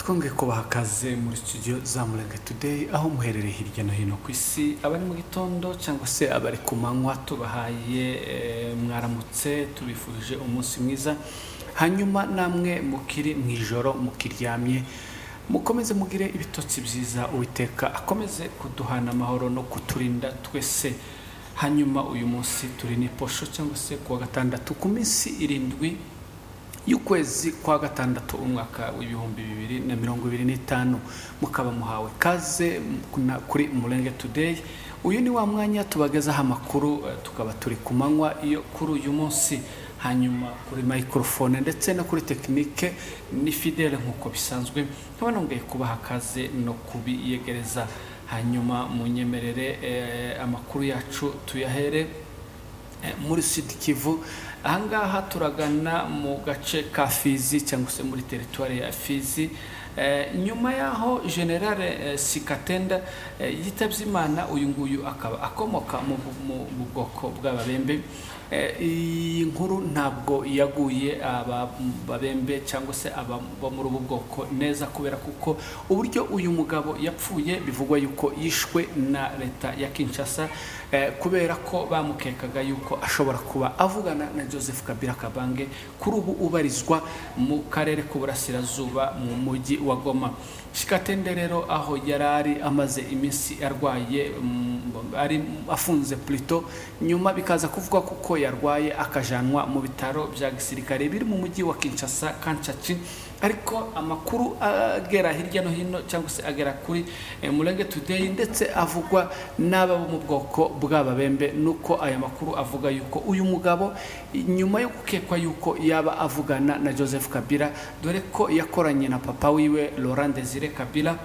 Twongeye kubaha akaze muri studio za Murenge Today, aho muherereye hirya no hino ku isi, abari mu gitondo cyangwa se abari ku manywa, tubahaye mwaramutse, tubifurije umunsi mwiza. Hanyuma namwe mukiri mu ijoro, mukiryamye, mukomeze mugire ibitotsi byiza. Uwiteka akomeze kuduhana amahoro no kuturinda twese. Hanyuma uyu munsi turi ni posho, cyangwa se kuwa gatandatu, ku minsi 7 y'ukwezi kwa gatandatu, umwaka w'2025, mukaba muhawe kaze kuri Murenge Today. Uyu ni wa mwanya tubagezaho amakuru, tukaba turi ku manywa iyo kuri uyu munsi. Hanyuma kuri microphone ndetse no kuri technique ni Fidele nk'uko bisanzwe, nkaba nongeye kubaha kaze no kubiyegereza. Hanyuma munyemerere amakuru yacu tuyahere muri Sud Kivu. Ahangaha turagana mu gace ka Fizi, cyangwa se muri teritwari ya Fizi. Nyuma y'aho General Sikatenda yitabye Imana, uyu nguyu akaba akomoka mu bwoko bw'Ababembe. Iyi nkuru ntabwo yaguye aba Babembe cyangwa se aba bo muri ubu bwoko neza, kubera kuko uburyo uyu mugabo yapfuye bivugwa yuko yishwe na leta ya Kinshasa, kubera ko bamukekaga yuko ashobora kuba avugana na Joseph Kabila Kabange, kuri ubu ubarizwa mu karere k'Uburasirazuba, mu mujyi wa Goma. Shikatende rero, aho yari ari amaze iminsi arwaye, ari afunze plutôt, nyuma bikaza kuvuga kuko yarwaye akajanwa mu bitaro bya gisirikare biri mu mujyi wa Kinshasa, Kancaci. Ariko amakuru agera hirya no hino, cyangwa se agera kuri Murenge Today, ndetse avugwa n'aba bo mu bwoko bw'Ababembe, nuko aya makuru avuga yuko uyu mugabo, nyuma yo gukekwa yuko yaba avugana na Joseph Kabila, dore ko yakoranye na papa wiwe Laurent Desire Kabila,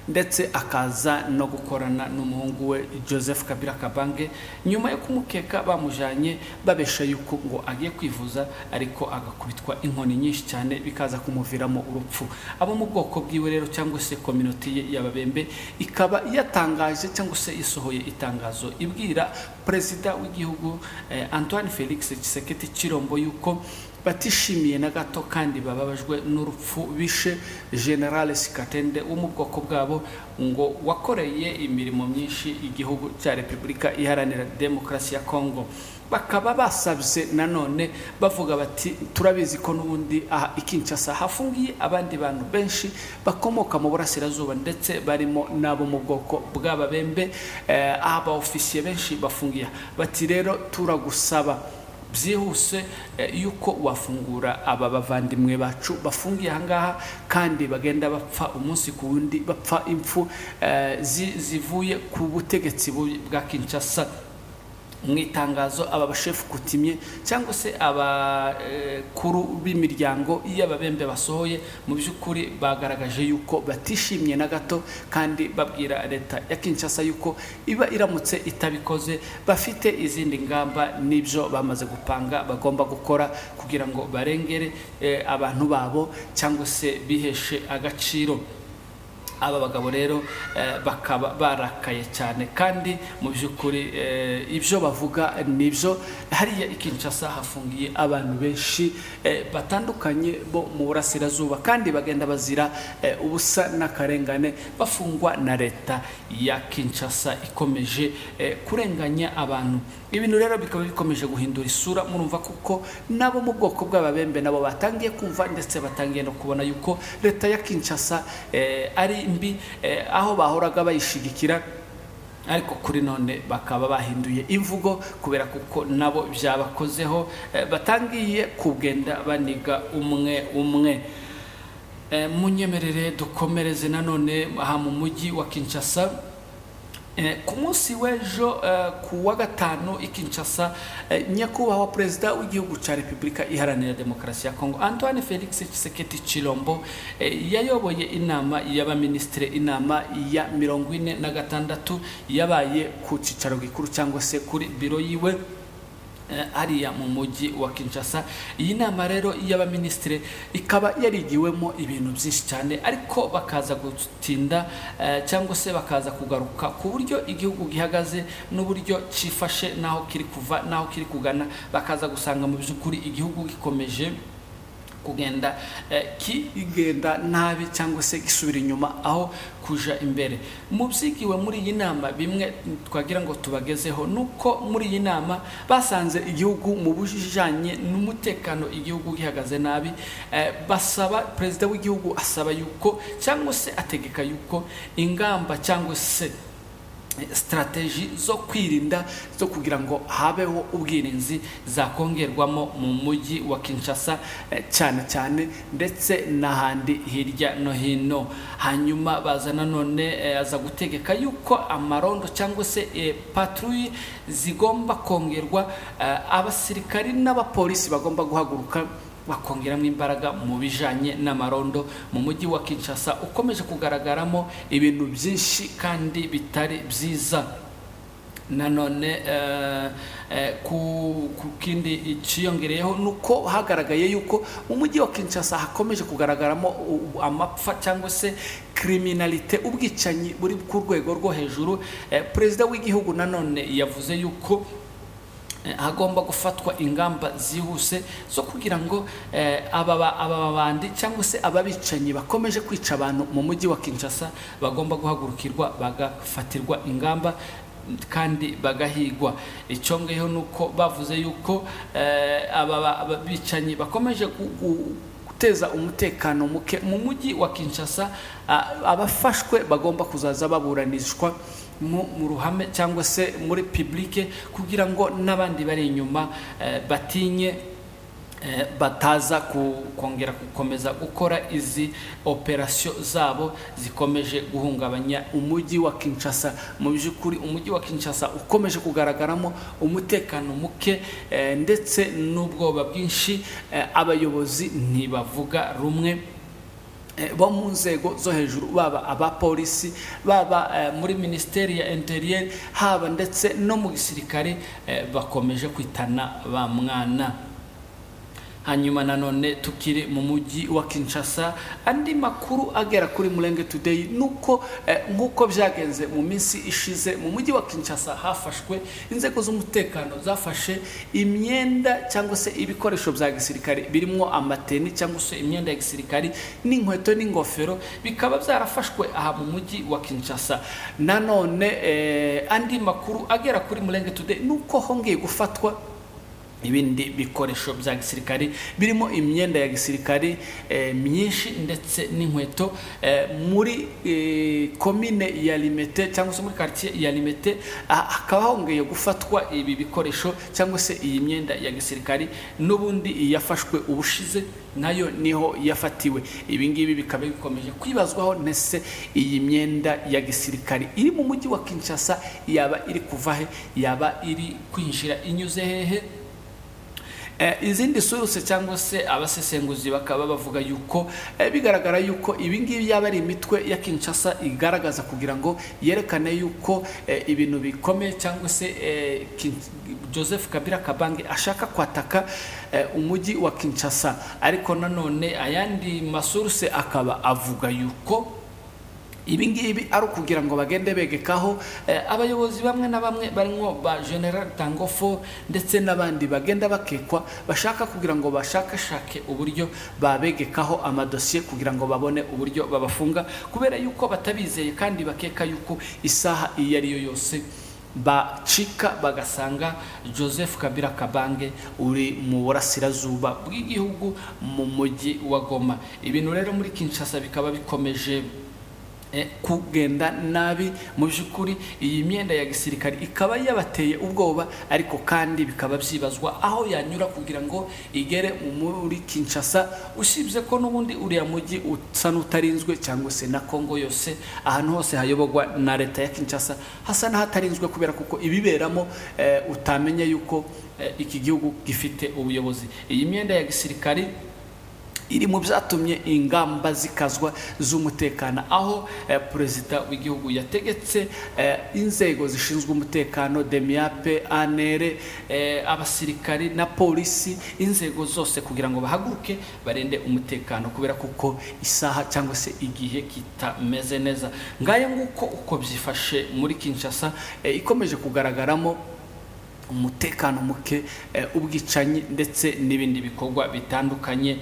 ndetse akaza no gukorana n'umuhungu we Joseph Kabila Kabange, nyuma yo kumukeka bamujanye babesha yuko ngo agiye kwivuza, ariko agakubitwa inkoni nyinshi cyane, bikaza kumuviramo urupfu. Abo mu bwoko bwiwe rero, cyangwa se community ye y'Ababembe, ikaba yatangaje cyangwa se isohoye itangazo ibwira perezida w'igihugu Antoine Felix Tshisekedi Chilombo yuko batishimiye na gato kandi bababajwe n'urupfu bishe General Sikatende wo mu bwoko bwabo, ngo wakoreye imirimo myinshi igihugu cya Repubulika Iharanira Demokarasi ya Kongo. Bakaba basabye nanone bavuga bati: "Turabizi ko n'ubundi aha i Kinshasa hafungiye abandi bantu benshi bakomoka mu burasirazuba, ndetse barimo n'abo mu bwoko bw'Ababembe, aba ofisiye benshi bafungiye." Bati: "Rero turagusaba byihuse yuko wafungura aba bavandimwe bacu bafungiye ahangaha, kandi bagenda bapfa umunsi ku wundi, bapfa impfu zivuye ku butegetsi bubi bwa Kinshasa." Mu itangazo aba bashefu coutumier, cyangwa se abakuru b'imiryango y'Ababembe basohoye, mu by'ukuri bagaragaje yuko batishimye na gato, kandi babwira leta ya Kinshasa yuko iba iramutse itabikoze bafite izindi ngamba n'ibyo bamaze gupanga bagomba gukora kugira ngo barengere abantu babo, cyangwa se biheshe agaciro. Aba bagabo rero bakaba barakaye cyane, kandi mu by'ukuri ibyo bavuga nibyo. Hariya i Kinshasa hafungiye abantu benshi batandukanye bo mu burasirazuba, kandi bagenda bazira ubusa n'akarengane, bafungwa na leta ya Kinshasa ikomeje kurenganya abantu. Ibintu rero bikaba bikomeje guhindura isura. Murumva kuko nabo mu bwoko bw'Ababembe nabo batangiye kumva, ndetse batangiye no kubona yuko leta ya Kinshasa ari mbi, aho bahoraga bayishigikira, ariko kuri none bakaba bahinduye imvugo, kubera kuko nabo byabakozeho, batangiye kugenda baniga umwe umwe. Munyemerere dukomereze nanone aha mu mujyi wa Kinshasa. Ku munsi w'ejo ku wa gatanu i Kinshasa, nyakubahwa perezida w'igihugu cya Repubulika Iharanira Demokarasi ya Kongo, Antoine Felix Tshisekedi Chilombo, yayoboye inama y'abaminisitiri, inama ya 46 yabaye ku cyicaro gikuru, cyangwa se kuri biro yiwe hariya mu mujyi wa Kinshasa. Iyi nama rero y'abaminisitiri ikaba yarigiwemo ibintu byinshi cyane, ariko bakaza gutinda cyangwa se bakaza kugaruka ku buryo igihugu gihagaze n'uburyo cyifashe, n'aho kiri kuva n'aho kiri kugana, bakaza gusanga mu by'ukuri igihugu gikomeje Kugenda kigenda nabi cyangwa se gisubira inyuma aho kuja imbere. Mu byigiwe muri iyi nama, bimwe twagira ngo tubagezeho, nuko muri iyi nama basanze igihugu mu bijanye n'umutekano igihugu gihagaze nabi. Basaba perezida w'igihugu, asaba yuko cyangwa se ategeka yuko ingamba cyangwa se stratégie zo kwirinda, zo kugira ngo habeho ubwirinzi, zakongerwamo mu mujyi wa Kinshasa cyane cyane, ndetse n'ahandi hirya no hino. Hanyuma baza nanone aza gutegeka yuko amarondo cyangwa se patrouille zigomba kongerwa, abasirikari n'abapolisi bagomba guhaguruka bakongeramo imbaraga mu bijanye n'amarondo mu mujyi wa Kinshasa ukomeje kugaragaramo ibintu byinshi kandi bitari byiza. Nanone ku kindi cyiyongereyeho, nuko hagaragaye yuko mu mujyi wa Kinshasa hakomeje kugaragaramo amapfa cyangwa se criminalité, ubwicanyi buri ku rwego rwo hejuru. Perezida w'igihugu nanone yavuze yuko hagomba gufatwa ingamba zihuse zo kugira ngo aba babandi cyangwa se ababicanyi bakomeje kwica abantu mu mujyi wa Kinshasa bagomba guhagurukirwa, bagafatirwa ingamba kandi bagahigwa. Icyongeyeho ni uko bavuze yuko aba bicanyi bakomeje guteza umutekano muke mu mujyi wa Kinshasa, abafashwe bagomba kuzaza baburanishwa mu ruhame cyangwa se muri public, kugira ngo n'abandi bari inyuma batinye, bataza kongera gukomeza gukora izi opération zabo zikomeje guhungabanya umujyi wa Kinshasa. Mu by'ukuri umujyi wa Kinshasa ukomeje kugaragaramo umutekano muke ndetse n'ubwoba bwinshi. Abayobozi ntibavuga rumwe bo mu nzego zo hejuru, baba abapolisi, baba muri minisiteri ya intérieur, haba ndetse no mu gisirikare, bakomeje kwitana ba mwana. Hanyuma nanone tukiri mu mujyi wa Kinshasa, andi makuru agera kuri Murenge Today nuko nk'uko byagenze mu minsi ishize, mu mujyi wa Kinshasa hafashwe, inzego z'umutekano zafashe imyenda cyangwa se ibikoresho bya gisirikare, birimo amateni cyangwa se imyenda ya gisirikare n'inkweto n'ingofero, bikaba byarafashwe aha mu mujyi wa Kinshasa. Nanone andi makuru agera kuri Murenge Today nuko hongeye gufatwa ibindi bikoresho bya gisirikare, birimo imyenda ya gisirikare myinshi ndetse n'inkweto, muri komine ya Limete cyangwa se muri quartier ya Limete. Hakaba hongeye gufatwa ibi bikoresho cyangwa se iyi myenda ya gisirikare, n'ubundi yafashwe ubushize nayo niho yafatiwe. Ibi ngibi bikaba bikomeje kwibazwaho: nese iyi myenda ya gisirikare iri mu mujyi wa Kinshasa yaba iri kuva he? Yaba iri kwinjira inyuze hehe? Izindi source cyangwa se abasesenguzi bakaba bavuga yuko bigaragara yuko ibi ngibi yaba ari imitwe ya Kinshasa igaragaza kugira ngo yerekane yuko ibintu bikomeye, cyangwa se Joseph Kabila Kabange ashaka kwataka umujyi wa Kinshasa. Ariko nanone ayandi masource akaba avuga yuko ibi ngibi ari ukugira ngo bagende begekaho abayobozi bamwe na bamwe barimo ba General Tangofo ndetse n'abandi bagenda bakekwa, bashaka kugira ngo bashakashake uburyo babegekaho amadosiye kugira ngo babone uburyo babafunga, kubera yuko batabizeye kandi bakeka yuko isaha iyo ari yo yose bacika bagasanga Joseph Kabila Kabange uri mu burasirazuba bw'igihugu, mu mujyi wa Goma. Ibintu rero muri Kinshasa bikaba bikomeje kugenda nabi. Mu by'ukuri iyi myenda ya gisirikare ikaba yabateye ubwoba, ariko kandi bikaba byibazwa aho yanyura kugira ngo igere muri Kinshasa, usibye ko n'ubundi uriya mujyi usa n'utarinzwe, cyangwa se na Kongo yose, ahantu hose hayoborwa na leta ya Kinshasa hasa n'ahatarinzwe, kubera kuko ibiberamo utamenya yuko iki gihugu gifite ubuyobozi. Iyi myenda ya gisirikare iri mu byatumye ingamba zikazwa z'umutekano, aho perezida w'igihugu yategetse inzego zishinzwe umutekano, DEMIAP, ANR, abasirikari na polisi, inzego zose, kugira ngo bahaguruke barinde umutekano, kubera kuko isaha cyangwa se igihe kitameze neza. Ngayo nguko uko byifashe muri Kinshasa, ikomeje kugaragaramo Umutekano muke, ubwicanyi ndetse n'ibindi bikorwa bitandukanye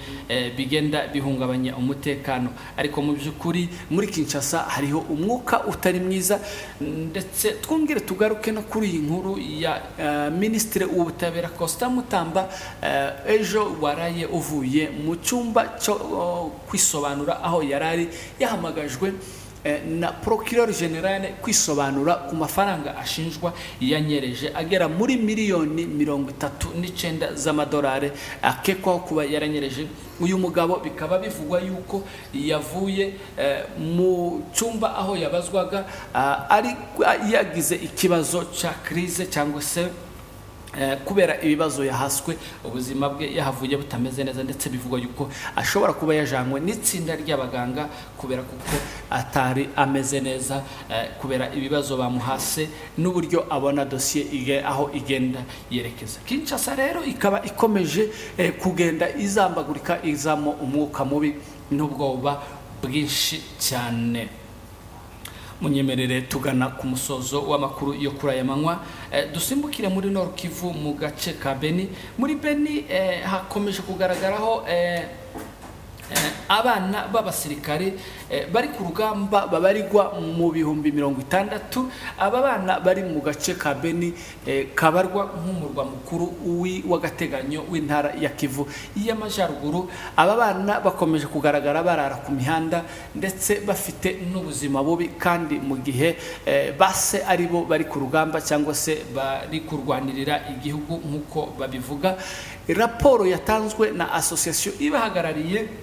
bigenda bihungabanya umutekano. Ariko mu by'ukuri muri Kinshasa hariho umwuka utari mwiza. Ndetse twongere tugaruke no kuri iyi nkuru ya Minisitiri w'Ubutabera Constant Mutamba, ejo waraye uvuye mu cyumba cyo kwisobanura, aho yari ari yahamagajwe na Procureur Général kwisobanura ku mafaranga ashinjwa yanyereje agera muri miliyoni 39 z'amadolari akekwaho kuba yaranyereje. Uyu mugabo bikaba bivugwa yuko yavuye mu cyumba aho yabazwaga ari yagize ikibazo cya crise, cyangwa se kubera ibibazo yahaswe, ubuzima bwe yahavuye butameze neza. Ndetse bivugwa yuko ashobora kuba yajanywe n'itsinda ry'abaganga kubera kuko atari ameze neza, kubera ibibazo bamuhase n'uburyo abona dosiye aho igenda yerekeza. Kinshasa rero ikaba ikomeje kugenda izambagurika, izamo umwuka mubi n'ubwoba bwinshi cyane. Munyemerere tugana ku musozo w'amakuru yo kuri aya manywa, dusimbukire muri Nord Kivu, mu gace ka Beni. Muri Beni hakomeje kugaragaraho abana b'abasirikare bari ku rugamba babarirwa mu 60,000. Aba bana bari mu gace ka Beni, kabarwa nk'umurwa mukuru w'agateganyo w'intara ya Kivu y'Amajyaruguru. Aba bana bakomeje kugaragara barara ku mihanda ndetse bafite n'ubuzima bubi, kandi mu gihe base ari bo bari ku rugamba cyangwa se bari kurwanirira igihugu nk'uko babivuga. Raporo yatanzwe na association ibahagarariye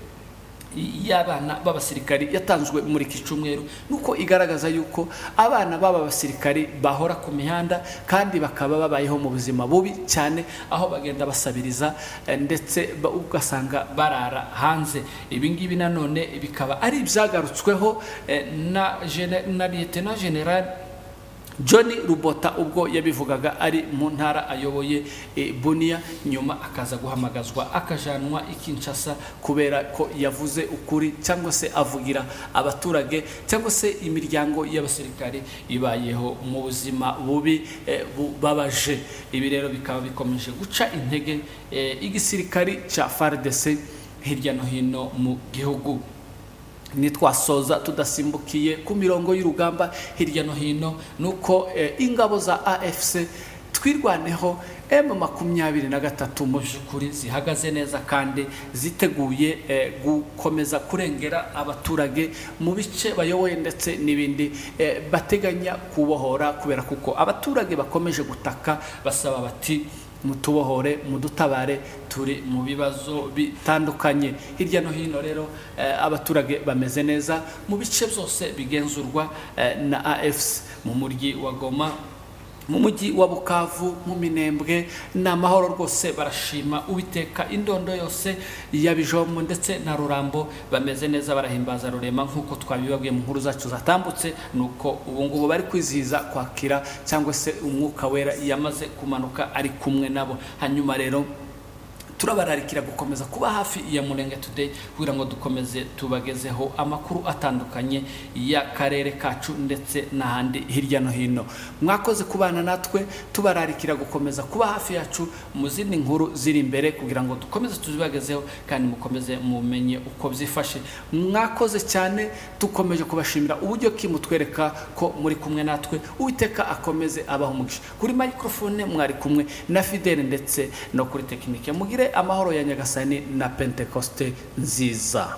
y'abana b'abasirikari yatanzwe muri iki cyumweru nuko igaragaza yuko abana b'aba basirikari bahora ku mihanda kandi bakaba babayeho mu buzima bubi cyane, aho bagenda basabiriza, ndetse ugasanga barara hanze. Ibi ngibi nanone bikaba ari ibyagarutsweho na Lieutenant General John Rubota ubwo yabivugaga ari mu ntara ayoboye, Bunia, nyuma akaza guhamagazwa akajanwa i Kinshasa kubera ko yavuze ukuri, cyangwa se avugira abaturage cyangwa se imiryango y'abasirikare ibayeho mu buzima bubi, bubabaje. Ibi rero bikaba bikomeje guca intege igisirikari cya FARDC hirya no hino mu gihugu. Nitwasoza tudasimbukiye ku mirongo y'urugamba hirya no hino, nuko ingabo za AFC Twirwaneho, M23, mu by'ukuri zihagaze neza kandi ziteguye gukomeza kurengera abaturage mu bice bayoboye ndetse n'ibindi bateganya kubohora, kubera kuko abaturage bakomeje gutaka basaba bati: "Mutubohore, mudutabare, turi mu bibazo bitandukanye." Hirya no hino rero abaturage bameze neza mu bice byose bigenzurwa na AFC, mu mujyi wa Goma, mu mujyi wa Bukavu, mu Minembwe ni amahoro rwose, barashima Uwiteka. Indondo yose ya Bijombo ndetse na Rurambo bameze neza, barahimbaza Rurema nk'uko twabibabwiye mu nkuru zacu zatambutse. Nuko ubu ngubu bari kwizihiza kwakira cyangwa se Umwuka Wera yamaze kumanuka ari kumwe nabo. Hanyuma rero turabararikira gukomeza kuba hafi ya Murenge Today kugira ngo dukomeze tubagezeho amakuru atandukanye y'akarere kacu ndetse n'ahandi hirya no hino. Mwakoze kubana natwe, tubararikira gukomeza kuba hafi yacu mu zindi nkuru ziri imbere kugira ngo dukomeze tuzibagezeho kandi mukomeze mumenye uko byifashe. Mwakoze cyane, dukomeje kubashimira uburyo ki mutwereka ko muri kumwe natwe. Uwiteka akomeze abaho umugisha. Kuri microphone mwari kumwe na Fidele ndetse no kuri tekinike. Mugire amahoro ya Nyagasani na Pentekoste nziza.